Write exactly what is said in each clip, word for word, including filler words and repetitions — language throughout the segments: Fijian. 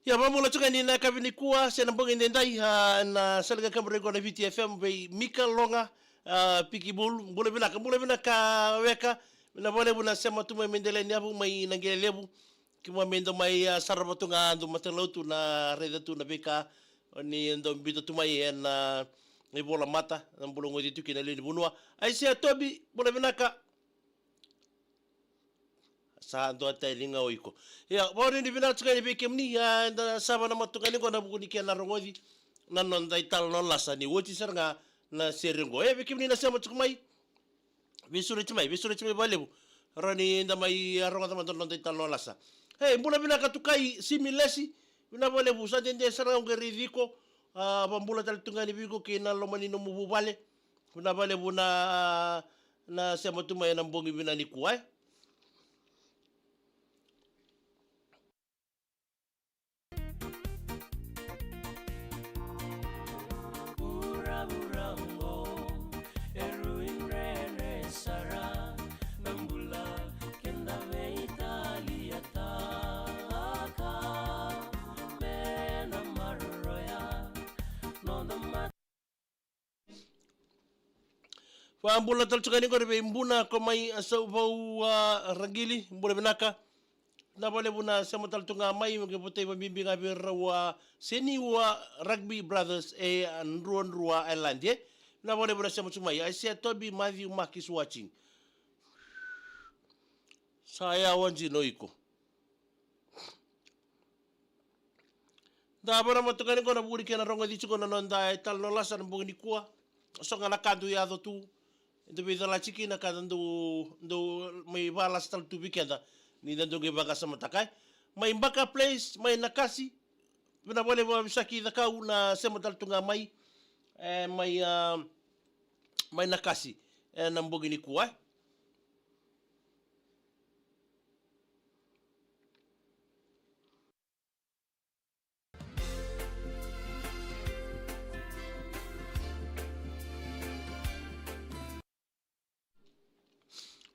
Ia, vakabula tiko ga ni na yakavi nikua se na bogi daidai, a, na sala ga kabureko na Viti F M vei Mika Loga, a, Piki Bul, bula vinaka, bula vinaka weka, na vakalevu na sema tu mai me dela ni yavu mai na qele levu, kemuni mai dau mai, a, sarava tu ga dau matalautu na raica tu na veika, ni dau biuta tu mai ena, a, ivola mata, na bula goti tu kina lewe ni vanua. Aisea Tobi, bula vinaka. Sa dua tale ga o iko. Ia, vakanuinui vinaka tiko yani vei kemuni, ia, eda sa vanamata tu ga yani qo ena vuku ni kena rogoci na noda italanoa lasa ni oti sara ga na sere qo. E, vei kemuni na sema tiko mai, veisureti mai, veisureti mai vakalevu. Rawa ni da mai, a, rogoca mada na noda italanoa lasa. E, bula vinaka Tukai Simi Lesi, vinaka vakalevu, sa dede sara ga au qai raici iko, a, vakabula tale tu ga yani vei iko kei na loma ni nomu vuvale. Vinaka vakalevu na, na sema tu mai ena bogi vinaka nikua, e. Vuravura oqo e rui rere sara, na bula keda veitaliataka, me na maroroya noda mata. Vakabula tale tiko yani qori vei Buna ko mai, a, Sauvau, a, Raqili, bula vinaka. Vinaka vakalevu na sema tale tu ga mai, me qai votai vakabibi ga vei rau, a, Seniua Rugby Brothers e, a, Druadrua Island, e. Vinaka vakalevu na sema tiko mai. Aisea Tobi, Matthew Mark is watching. Sa yawa dina o iko. Da vanamata tu ga yani qo ena vuku ni kena rogoci tiko na noda italanoa lasa ena bogi nikua. So ga na ka dau yaco tu, dau veicalati kina ka dau, dau mai vakalasa tale tu vei keda ni da dau qai vakasamataka, e. Mai Baka Place, mai Nakasi, vinaka vakalevu Visaki Cakau na sema tale tu ga mai, e, mai, a, mai Nakasi ena bogi nikua, e.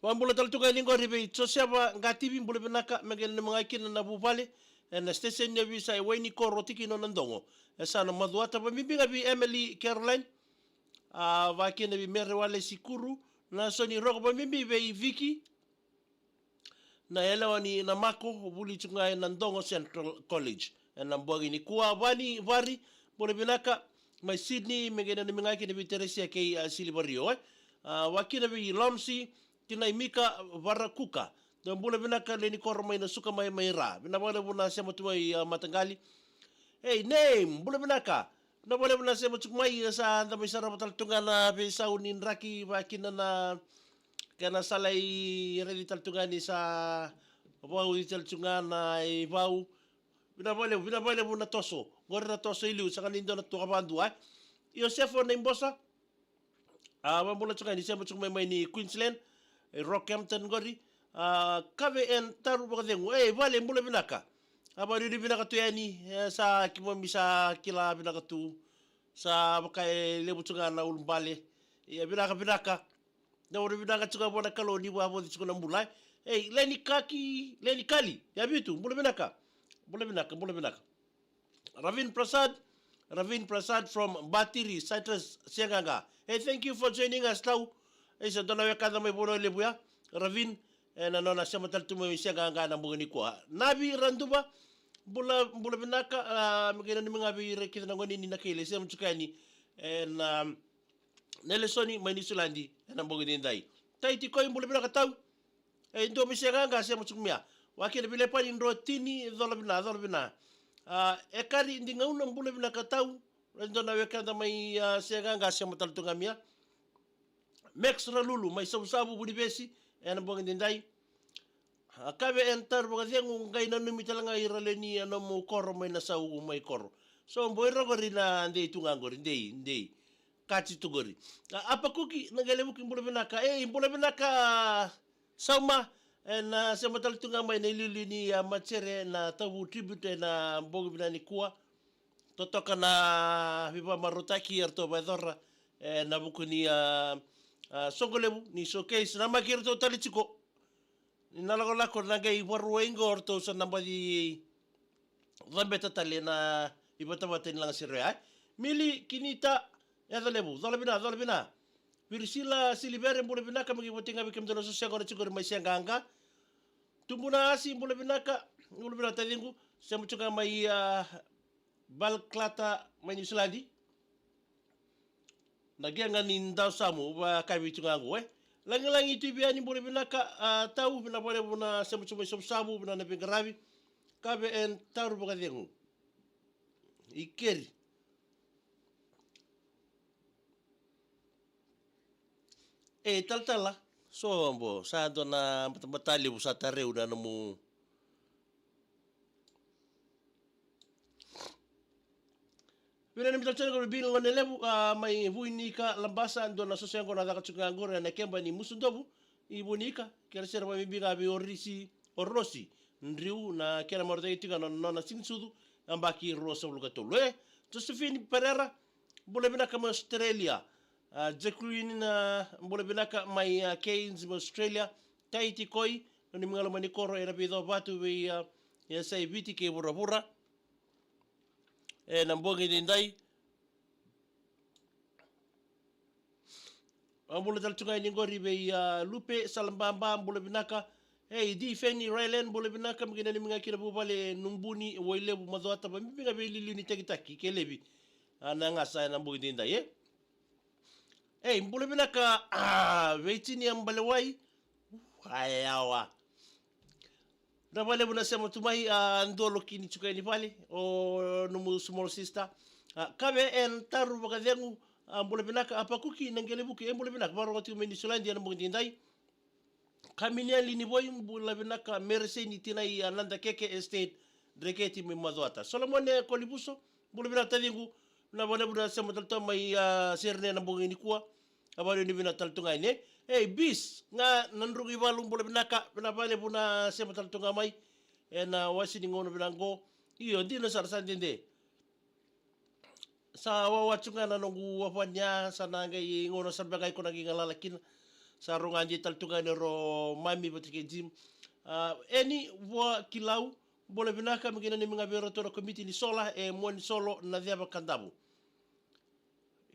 Vakabula tale tu ga yani qori vei Josefa Qativi, bula vinaka, me qai nanumi ga kina na vuvale ena station ni ovisa e Wainikoro, tiki nona dogo e sa na macuata. Vakabibi ga vei Emily Caroline, a, vakakina vei Mere Walesi Kuru, na Soni Roko, vakabibi vei Viki, na yalewa ni Namako, vuli tiko ga ena Dogo Central College ena bogi nikua. Vani Vari, bula vinaka, mai Sydney, me qai nanumi ga kina vei Teresia kei, a, Silivario, e. A, vakakina vei Lomsi, tinai Mika Varakuka. Dou bula vinaka, lewe ni koro mai Nasuka mai, mai Ra. Vinaka vakalevu na sema tu mai, a, mataqali. Ei, name, bula vinaka. Vinaka vakalevu na sema tiko mai, sa da mai sarava tale tu ga na veisau ni draki, vakakina na kena sa lai raici tale tu ga ni sa vauci tale tu ga na ivau. Vinaka vakalevu, vinaka vakalevu na toso. Qori na toso i liu, sega ni dua na toka vakadua, e. Iosefa Naibosa, a, vakabula tiko ga yani, sema tiko mai, mai ni Queensland, e Rockhampton qori. A, Kave N Taru Vakacegu, e, vale, bula vinaka. A, vakanuinui vinaka tu yani, e, sa keimami sa kila vinaka tu. Sa vaka e levu tu ga na ulubale. Ia, vinaka, vinaka. Na vakanuinui vinaka tu ga vua na Kalou ni vakavoci tu ga na bula, e. Ei, Leni Kaki, Leni Kali, Yavitu, bula vinaka. Bula vinaka, bula vinaka. Ravin Prasad, Ravin Prasad from Batiri, Citrus, Seaqaqa. Hey, thank you for joining us, tau. Hey, sa dua na wekada mai Vanua Levu ya, Ravin, ena nona sema tale tu mai Seaqaqa ena bogi nikua. Navi Raduva, bula, bula vinaka, a, me qai nanumi ga vei ira kece na gone ni Nakaila, sema tiko yani ena, a, Nelesoni mai Niusiladi ena bogi daidai. Tai Tikoi, bula vinaka tau. E dua mai Seaqaqa, sema tiko mai ya. Vakakina vei Lepani Drotini, cola vina, cola vina. A, Ekari Digauna, bula vinaka tau. E dua na wekada mai, a, Seaqaqa, sema tale tu ga mai ya. Max Ralulu mai Savusavu, Vunivesi, ena bogi daidai. A, Kave N Taru Vakacegu, qai nanumi tale ga ira lewe ni a nomu koro mai Nasau mai Koro. So, boi ira qori na dei tu ga qori, dei, dei. Kati tu qori. A, Apakuki Naqelevuki, bula vinaka. Ei, bula vinaka Sauma. Ena sema tale tu ga mai na iliuliu ni, a, Matere na Tavu Tribute ena bogi vinaka nikua. Totoka na veivakamarautaki eratou vakayacora ena vuku ni, a, a, soqo levu ni Showcase, namaki iratou tale tiko. Ni na lakolako na qai varua iqo, o ratou sa na baci cabeta tale na ivatavata ni lagasere oya. Mili Kinita, yaco levu, cola vina, cola vina. Virisila Silivere, bula vinaka, me qai voti ga vei kemudou na soso yaqona tiko qori mai Seaqaqa. Tubu na Asi, bula vinaka, bula vinaka taciqu, sema tiko ga mai, a, Balclata, mai Niusiladi. Na qeqa ni dau samu, vakavi tu ga qo, e. Lagilagi tu i vei yani, bula vinaka, a, tau, vinaka vakalevu na sema tiko mai Savusavu, vinaka na veiqaravi. Kave en taru vakacegu. I keri. E, talatala, so bo, sa dua na batabata levu sa tareu na nomu. Vei na nimi tale tale ko Bill Gonelevu, a, mai Vuinika, Labasa, dua na soso yaqona caka tiko ga qori ena keba ni Musudovu i Vuinika, kere sere vakabibi ga vei Orisi, Orosi, Driu, na kena marautaki tiko ga na nona siganisucu, yabaki ruasagavulu ka tolu. E, Josephine Pereira, bula vinaka mai Australia. A, Jacqueline, a, bula vinaka mai, a, Cairns mai Australia. Taiti Koi, na nimi ga loma ni koro, ena veicovatu vei, a, e sa i Viti kei vuravura. Ena bogi edaidai. A, bula tale tu ga yani qori vei, a, Lupe Salababa, bula vinaka. Ei, Di Feni Ryland, bula vinaka, me qai nanumi ga kina vuvale Nubuni, Wailevu, Macuata, vakabibi ga vei liuliu ni takitaki kei Levi. A, na gasa ena bogi edaidai, e. Ei, bula vinaka, a, vei Tinia Balewai. Ua, yawa. Vinaka vakalevu na sema tu mai, a, Dolo Kini Cukaini Vale, o nomu small sister. A, Kave en taru vakacegu, a, bula vinaka, a, Pakuki na Qelevuki, e, bula vinaka, vakarogo tiko mai Niusiladi ena bogi edaidai. Kaminiali ni Voi, bula vinaka, Mereseni Tinai, a, Nadakeke Estate, Dreketi mai Macuata. Solomone Kolivuso, bula vinaka taciqu, vinaka vakalevu na sema tale tu mai, a, Serene ena bogi nikua. A, vale ni vinaka tale tu ga yani. Ei, Bis, ga na Druqu i Valu, bula vinaka, vinaka vakalevu na sema tale tu ga mai. Ena wasi ni gauna vinaka qo. Io, dina sara, sa dede. Sa wawa tu ga na noqu wavani ya, sa na qai gauna sara beka iko na qai galala kina. Sa rogoci tale tu ga yani o Mami vata kei Jim. A, Eni Vua Kilau, bula vinaka, me qai nanumi ga vei iratou na komiti ni sola, e Muanisolo, Naceva, Kadavu.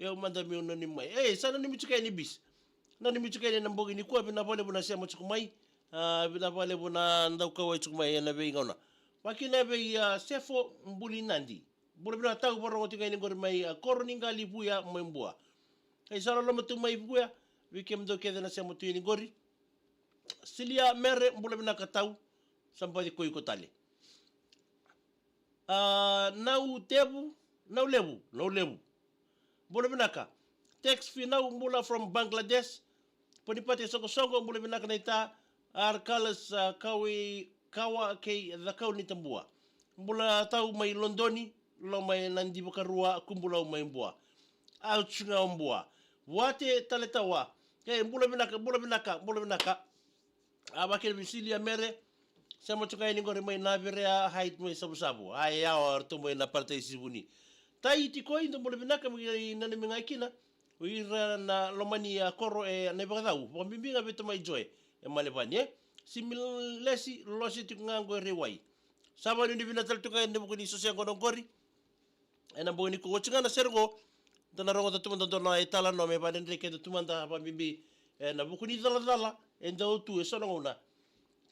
Au mada meu nanumi mai. E, sa nanumi tiko yani Bis. Nanumi tiko yani ena bogi nikua, vinaka vakalevu na sema tiko mai. A, vinaka vakalevu na dau kauwai tiko mai ena veigauna. Vakakina vei, a, Sefo Bulinadi. Bula vinaka tau, vakarogo tiko yani qori mai, a, Koro ni Qali Vuya mai Bua. Ei, sa loloma tu mai Vuya, vei kemudou kece na sema tu yani qori. Silia Mere, bula vinaka tau, sa baci koi iko tale. A, Nau Tevu, Nau Levu, Nau Levu. Bula vinaka. Tex Finau, bula from Bangladesh. Ponipate Soqosoqo, bula vinaka naita. Arkalas, a, Kawi, Kawa kei Cakau ni Tabua. Bula tau mai Lodoni, Lomai Nadi Vakarua, Kubulau mai Bua. Au tu ga o Bua. Vuate Taletawa. E, bula vinaka, bula vinaka, bula vinaka. A, vakakina vei Silia Mere. Sema tu ga yani qori mai Naverea, Hyde mai Savusavu. A, yawa, o ratou mai na Parataisi Vuni. Tai Tikoi, dou bula vinaka, me qai nanumi ga kina o ira na loma ni, a, koro e Naivakacau. Vakabibi ga vei Tomai Joe e Malevani, e. Similesi, Losi tiko ga qo e Raiwai. Sa vakanuinui vinaka tale tu ga ena vuku ni soso yaqona qori. Ena bogi nikua, oti ga na sere qo, da na rogoca tu mada dua na italanoa me vakadredrei keda tu mada vakabibi ena vuku ni calacala e dau tu e so na gauna.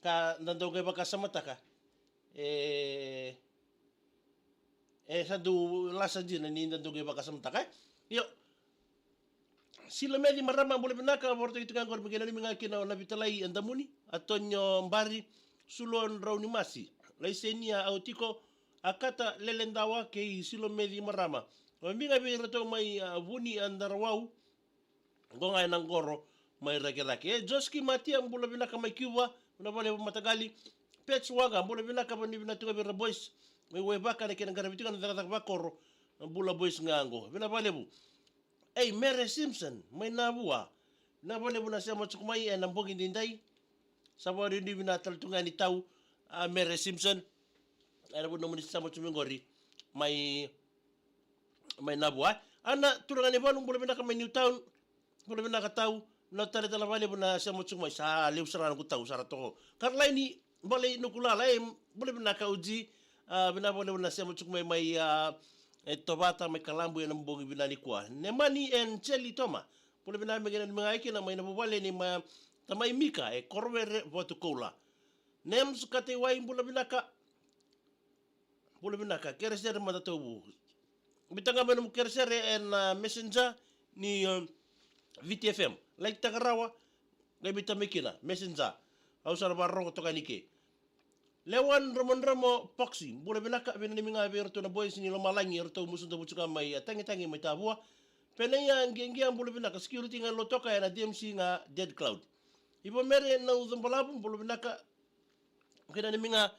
Ka da dau qai vakasamataka. E, e sa dau lasa dina ni da dau qai vakasamataka, e. Io. Silomeci Marama, bula vinaka, vakarautaki tu ga qori me qai nanumi ga kina o Navitalai Damuni, Atonio Bari, Sulo Draunimasi, Laisenia Autiko, Akata Leledawa kei Silomeci Marama. Vakabibi ga vei iratou mai, a, Vuni, a, Darawau, qo ga ena qoro mai Rakiraki. E, Joski Matia, bula vinaka mai Cuba, vinaka vakalevu mataqali. Pets Waqa, bula vinaka, vakanuinui vinaka tu ga vei ira boys mai Waivaka, na kena qaravi tu ga na cakacaka vakoro. Bula boys ga qo. Vinaka vakalevu. Ei, Mere Simpson mai Navua. Vinaka vakalevu na sema tiko mai ena bogi edaidai. Sa vakanuinui vinaka tale tu ga yani tau, a, Mere Simpson. Ena vuku ni nomuni sema tiko mai qori mai, mai Navua. Ana Turaganivalu, bula vinaka mai Newtown. Bula vinaka tau. Vinaka tale, tale vakalevu na sema tiko mai, sa levu sara na noqu tau sara toka. Karolaini Balei Nukulala, e, bula vinaka Uji. A, vinaka vakalevu na sema tiko mai mai, a, e Tovata mai Kalabu ena bogi vinaka nikua. Nemani and Jelly Toma, bula vinaka, me kena ni me ga kina mai na vuvale ni ma tamai Mika e Korovere Vatukoula. Nems Kataiwai, bula vinaka. Bula vinaka, keresere matatovu. Biuta ga mai nomu keresere ena, a, messenger ni, a, V T F M. Like taka rawa, qai biuta mai kina messenger. Au sa na vakarorogo toka yani ke. Lewan Dromodromo Poxy, bula vinaka, veinanumi ga vei iratou na boys ni lomalagi, iratou musuda vucu ga mai, a, tagitagi mai Tavua. Penaia Qiaqia, bula vinaka, security ga lo toka ena D M C ga Dead Cloud. Ivo Mere Naucobalavu, bula vinaka, veinanumi ga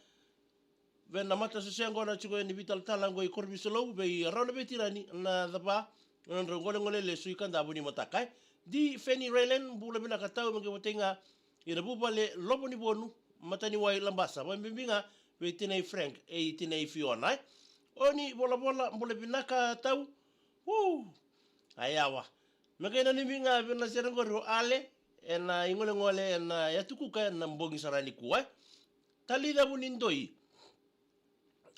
vei na matasese qo na tiko yani veitalatala qo i Korovisolou, vei rau na veitirani na cava na nodrau golegole lesu i Kadavu ni mataka, e. Di Feni Raylan, bula vinaka tau, me qai votai ga i na vuvale Lovonivonu, Mataniwai, Labasa, vakabibi ga vei tinai Frank, e, tinai Fiona, e. Oni Volavola, bula vinaka tau. Uu, a yawa. Me qai nanumi ga vei na sere qori o Ale ena igolegole ena yatu Kuka ena bogi sara nikua, e. Talica Vunidoi.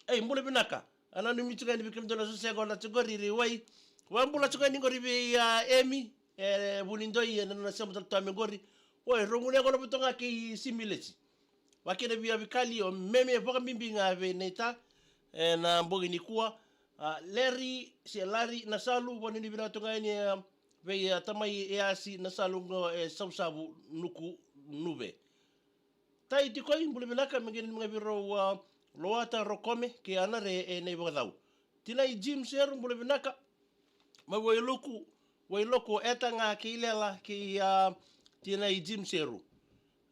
Ei, bula vinaka. A nanumi tiko yani vei kemudou na sosea qo na tiko qori, Riwai. Vakabula tiko yani qori vei, a, Emi, e, Vunidoi, ena nona sema tale tu mai qori. Oi, rau gunu yaqona vata ga kei Similesi. Vakakina vei Avikali, o Meme, vakabibi ga vei Neita ena bogi nikua. A, Leri, se Lari Nasalu, vakanuinui vinaka tu ga yani, a, vei, a, tamai Easi Nasalu qo e Savusavu, Nukunuve. Tai Tikoi, bula vinaka, me qai nanumi ga vei rau, a, Loata Rokome kei Anare e Naivakacau. Tinai Jim Seru, bula vinaka. Mai Wailoku, Wailoku, Eta ga kei Lela kei, a, tinai Jim Seru.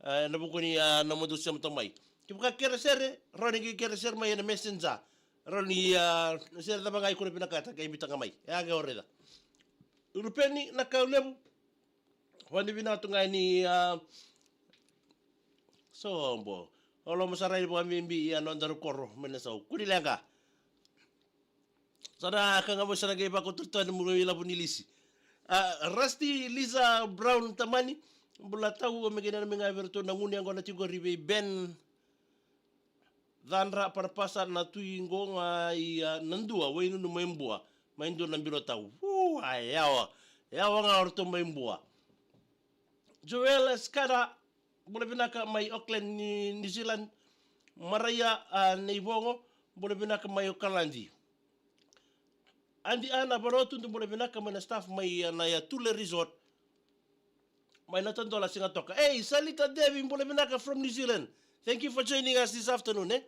A, ena vuku ni, a, nomudou sema toka mai. Kevaka keresere, rawa ni qai keresere mai ena messenger. Rawa ni, a, sere cava ga i kune vinakata, qai biuta ga mai. E a qai o raica. Rupeni Nakaulevu, vakanuinui vinaka tu ga yani, a, sobo. O loma sara yani vakabibi, a, nodaru koro mai Nasau. Kua ni leqa. Sa na ka ga mai, sa na qai vakaturutani mo i Lavu ni Lisi. A, Rusty Lisa Brown Tamani, bula tau, me qai nanumi ga vei iratou na gunu yaqona tiko qori vei Ben Cadra Parapasa, na tui qo ga i, a, Nadua, Wainunu mai Bua, mai dua na bilo tau. Uu, a yawa. Yawa ga o ratou mai Bua. Joel Skada, bula vinaka mai Auckland ni New Zealand. Maraia, a, Neivogo, bula vinaka mai Okaladi. Adi Ana Valotu, bula vinaka mai na staff mai, a, na Yatule Resort mai na Tadola Sigatoka. Ei, Salita Devi, bula vinaka from New Zealand. Thank you for joining us this afternoon, e.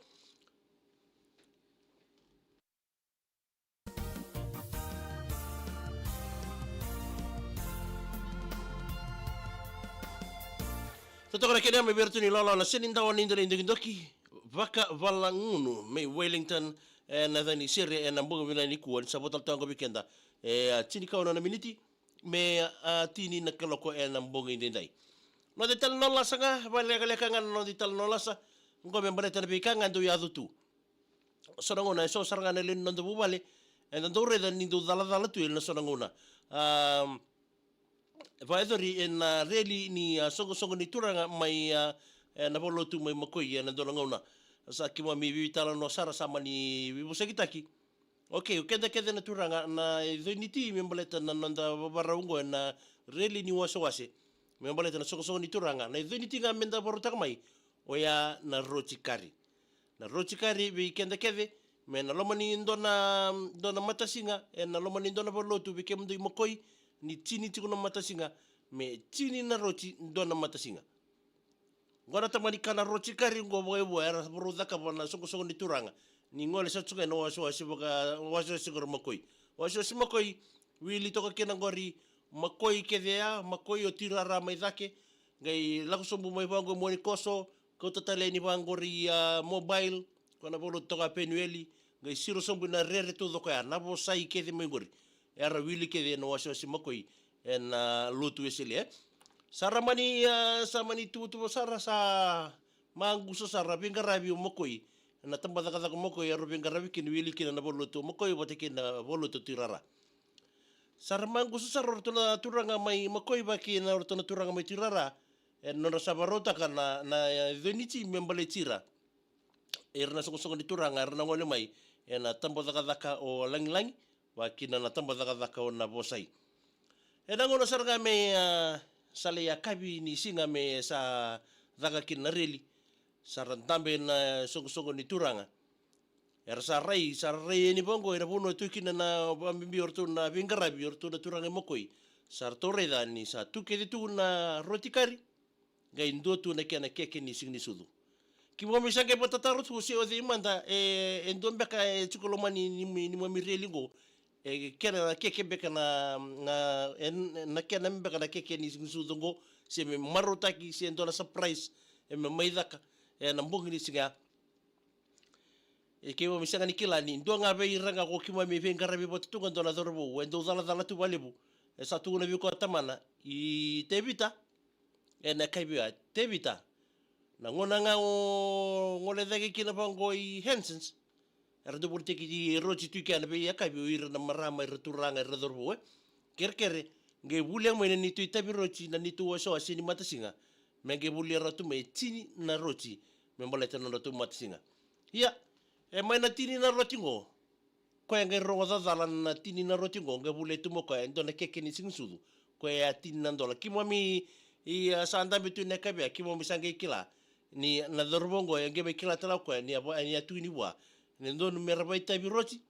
Totoka na kena mai vei iratou ni lolo na seni dawa ni dona i dokidoki. Vakavalagunu mai Wellington, e, na cani sere ena bogi vinaka nikua, ni sa vota tale toka vei keda. E, a, tinikaono na miniti me, a, tini na kaloko ena bogi daidai. Noda italanoa lasa ga, vakalekaleka ga na noda italanoa lasa. Qo me baleta na veika ga dau yaco tu. So na gauna e so sara ga na lewe ni noda vuvale eda dau raica ni dau calacala tu ena so na gauna. A, vakayacori ena reli ni, a, soqosoqo ni turaga mai, a, ena valenilotu mai Makoi ena dua na gauna. Sa keimami veitalanoa sara, sa mani veivosakitaki. Okay, o keda kece na turaga na icoi ni ti me baleta na noda vavarau oqo ena reli ni wasewase, me baleta na soqosoqo ni turaga, na icoi ni ti ga meda vakarautaka mai, oya na rotikari. Na rotikari vei keda kece, me na loma ni dua na, dua na matasiga, ena loma ni dua na valenilotu vei kemudou i Makoi, ni tini tiko na matasiga, me tini na roti dua na matasiga. Qo na tamani kana rotikari qo vakaivoa era varau cakava na soqosoqo ni turaga. Ni gole sa tu ga ena wasewase vaka, wasewase qori Makoi. Wasewase Makoi, wili toka kina qori Makoi kece ya, Makoi, oti rara mai cake. Qai lako sobu mai vaqo i Muanikoso, kauta tale yani vaqori, a, Mobile, ko na valenilotu toka Penueli, qai siro sobu ina rere taucoko ya, Navosai kece mai qori. Era wili kece ena wasewase Makoi, ena, a, lotu Wesele, e. Sa ra mani, a, sa mani tuvatuva sara, sa maqusa sara, veiqaravi o Makoi. Ena tabacakacaka o Makoi, era veiqaravi kina, wili kina na valenilotu o Makoi vata kei na valenilotu o Tirara. Sa ra maqusa sara o ratou na turaga mai Makoi vaka kina o ratou na turaga mai Tui Rara, ena nodra sa vakarautaka na, na, e, Cuniti me baleti ira. Ira na soqosoqo ni turaga era na gole mai ena tabacakacaka o Lagilagi, vaka kina na tabacakacaka o Navosai. Ena gauna sara ga me, a, sa lai yakavi ni siga me sa caka kina na reli, sa ra dabe na soqosoqo ni turaga. Era sa rai, sa ra rai yani vaqo ena vanua e tu kina na, vakabibi o ratou na veiqaravi o ratou na turaga i Makoi. Sa ratou raica ni sa tu kece tu na roti kari, qai dua tu na kena keke ni siga ni sucu. Keimami sa qai vakatataro tu se o cei mada, e, e dua beka e tiko loma ni, ni, ni neimami reli qo, e kena keke beka na, na, e, na kena beka na keke ni siga ni sucu qo, se me marautaki, se dua na surprise e me mai caka ena bogi ni siga ya. E keimami sega ni kila ni dua ga vei ira ga ko keimami veiqaravi vata tu ga dua na cauravou e dau calacala tu vakalevu. E sa tukuna vei koya tamana, i Tevita, ena yakavi ya, Tevita, na gauna ga o gole cake kina vaqo i Hansons, era dau volitaki roti tu i kea ena veiyakavi o ira na marama, ira turaga, ira cauravou, e kerekere, qai volia mai na neitou itavi roti, na neitou wasewase ni matasiga, me qai volia ratou mai e tini na roti me baleta na nodratou matasiga. Ia, e mai na tini na roti qo, koya qai rogo cacala na tini na roti qo, qai volia tu mai o koya e dua na keke ni siga ni sucu, koya e a tini na dola. Keimami, ia, sa dabe tu ena yakavi ya, keimami sa qai kila ni na cauravou qo e qai mai kila tale o koya ni a va-, ni a tukuni vua ni donu me ra vakaitavi roti,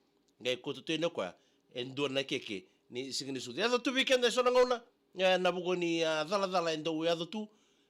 qai kauta tu yani o koya e dua na keke ni siga ni sucu. Yaco tu vei keda e so na gauna, e, na vuku ni, a, calacala e dau yaco tu,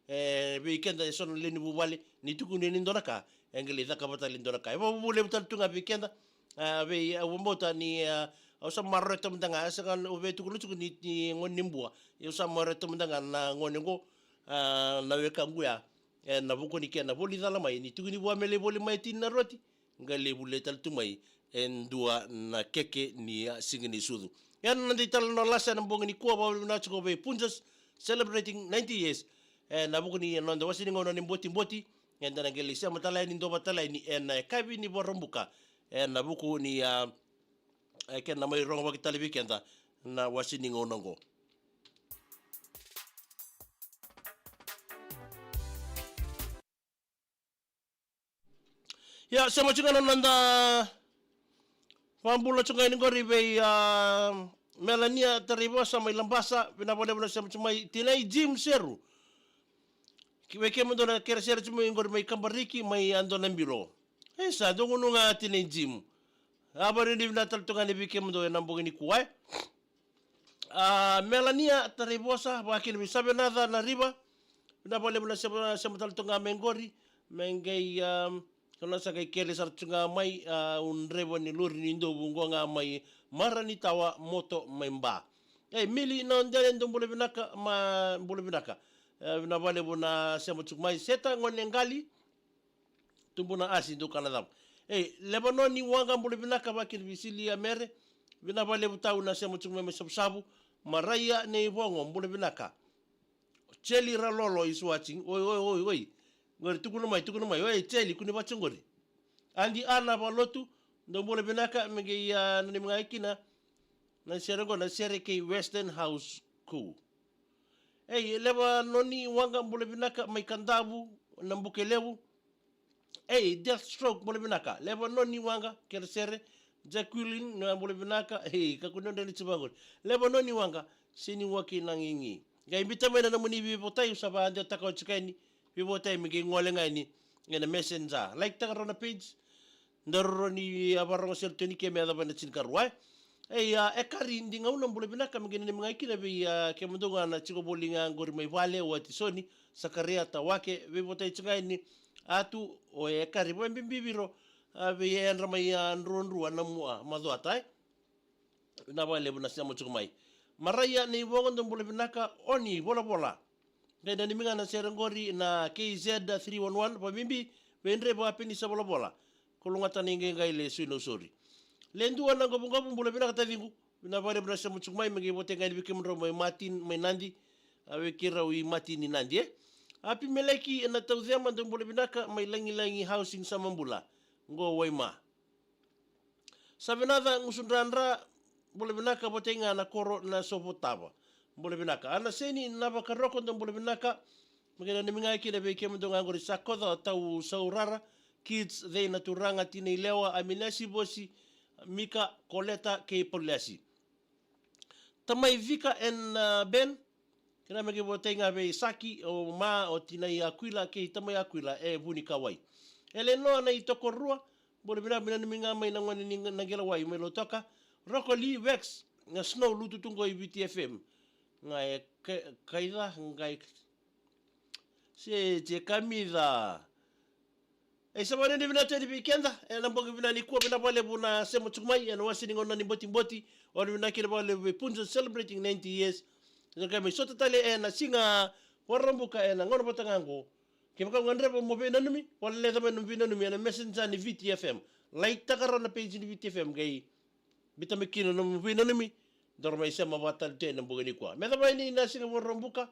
e, vei keda e so na lewe ni vuvale, ni tukuni e dua na ka, e qai lai caka vata tale e dua na ka. E vakavuvuli levu tale tu ga vei keda, a, vei, au vakabauta ni, a, au sa maroroya tu mada ga, e sega ni au via tukuna tiko ni, ni gone ni Bua. Au sa maroroya tu mada ga na gone qo, a, na wekaqu ya, e, na vuku ni kena voli cala mai, ni tukuni vua me lai voli mai e tini na roti, qai lai volia tale tu mai e dua na keke ni, a, siga ni sucu. Ia na noda italanoa lasa ena bogi nikua, vakavinavinaka tiko vei Punjas, celebrating ninety years. E, na vuku ni noda wase ni gauna ni Botiboti, eda na qai lai sema tale yani, dua vata tale yani ena yakavi ni Vakaraubuka, ena vuku ni, a, e, kena mai rogovaki tale vei keda na wase ni gauna oqo. Ia, sema tiko ga na noda vakabula tiko ga yani qori vei, a, Melania Tarivosa mai Labasa, vinaka vakalevu na sema tiko mai. Tinai Jim Seru, ki vei kemudou na kere sere tiko mai qori mai Kabariki, mai Yadonabilo. E sa dou gunu ga Tinai Jim. A, vakavinavinaka tale tu ga yani vei kemudou ena bogi nikua, e. A, Melania Tarivosa, vakakina vei Savenaca na Riva. Vinaka vakalevu na sema, sema tale tu ga mai qori. Me qai, a, so na sa qai kele sara tu ga mai, a, u draiva ni lori ni dovu qo ga mai Maranitawa, Moto mai Ba. E, Mili na Odele, dou bula vinaka, ma bula vinaka. E, vinaka vakalevu na sema tiko mai. Seta Goneqali, Tubu na Asi, dou kana cava. E, Levanoni Waqa, bula vinaka, vakakina vei Silia Mere. Vinaka vakalevu tau na sema tiko mai, mai Savusavu. Maraia Neivogo, bula vinaka. Jeli Ralolo is watching. Oi, oi, oi, oi. Qori tukuna mai, tukuna mai. Oi, Jeli, kua ni vaka tiko qori. Adi Ana Valotu, dou bula vinaka, me qai, a, nanumi ga kina na sere qo, na sere kei Western House Co. Ei, Levanoni Waqa, bula vinaka, mai Kadavu, Nabukelevu. Ei, Deathstroke, bula vinaka. Levanoni Waqa, kere sere. Jacqueline, na bula vinaka. Ei, kakua ni dredre ni tiko qori. Levanoni Waqa, sega ni waki na qiqi. Qai biuta mai na nomuni veivotai, au sa vakadewataka oti yani. Veivotai me qai gole ga yani ena Messenger. Like taka rawa na page. Daru rawa ni, a, vakarogo sere tu yani ke me yacova ena tinikarua, e. Ei, a, Ekari Digauna, bula vinaka, me qai nanumi ga kina vei, a, kemudou ga na tiko voli ga qori mai vale, o Watisoni, Sakaria, Tawake, veivotai tiko ga yani, a, tu o Ekari, vakabibi vei ira, a, vei yadra mai, a, Druadrua, Namua, Macuata, e. Vinaka vakalevu na sema tiko mai. Maraia Neivogo, dou bula vinaka, Oni Volavola. Qai nanumi ga na sere qori na K Z three one one, vakabibi vei draiva Penisa Volavola. Kalougata na iqaiqai, Lesui Nausori. Ledua Naqovuqovu, bula vinaka taciqu. Vinaka vakalevu na sema tiko mai, me qai votai ga yani vei kemudrau mai Martin, mai Nadi. A, vei keirau i Martin i Nadi, e. Apimeleki Nataucema, dou bula vinaka, mai Lagilagi Housing, Samabula. Qo Waima. Savenaca Gusudradra, Bula vinaka vata ga na koro na Sovotava. Bula vinaka. Ana Seni na Vakaroko, dou bula vinaka. Me qai nanumi ga kina vei kemudou ga qori Sakoca, Tau Saurara, Kids, Cei na Turaga, Tina Ilewa, Aminasi Vosi, Mika, Koleta, kei Pauliasi. Tamai Vika and, uh, Ben. Kena me qai votei ga vei Saki, o Ma, o Tinai Akuila, kei Tamai Akuila, e Vunikawai. Elenoa na i Tokorua, bula vinaka, me nanumi ga mai na gone ni Naqelawai mai Lautoka. Rokoli Vex, na Snow lutu tu qo i V T F M. Ga e ka-, kaica, ga e se, se kamica. E sa vane ni vinaka tale vei keda, ena bogi vinaka nikua, vinaka vakalevu na sema tiko mai, ena wase ni gauna ni botiboti, o ni vinaka kina vakalevu vei Punjas celebrating ninety years. Ena qai mai sota tale ena siga Vakaraubuka ena gauna vata ga qo. Kevaka o gadreva mo veinanumi, o leleca mai nomu veinanumi ena messenger ni V T F M. Like taka rawa na page ni V T F M, qai biuta mai kina nomu veinanumi, daru mai sema vata tale tu ena bogi nikua. Me yacova yani na siga Vakaraubuka,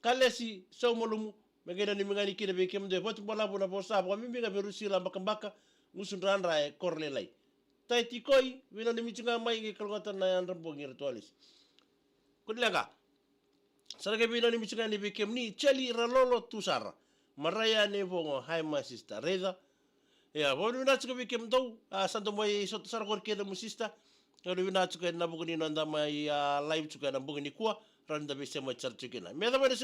Kalesi Saumalumu, me qai nanumi ga yani kina vei kemudou e Vatubalavu na vosa vakabibi ga vei Rusila Bakabaka, Gusu Dradra e Korolailai. Tai Tikoi, veinanumi tiko ga mai, qai kalougata na yadra bogi iratou a lesi. Kua ni leqa. Sa na qai veinanumi tiko ga yani vei kemuni, Charlie Ralolo tu sara. Maraia Nevogo, hi my sister. Raica. Ia, vakavinavinaka tiko vei kemudou, a, sa dou mai sota sara qori kece mo sister. Vakavinavinaka tiko ena vuku ni noda mai, a, live tiko ena bogi nikua, rawa ni da veisema sara tiko kina. Me yacova na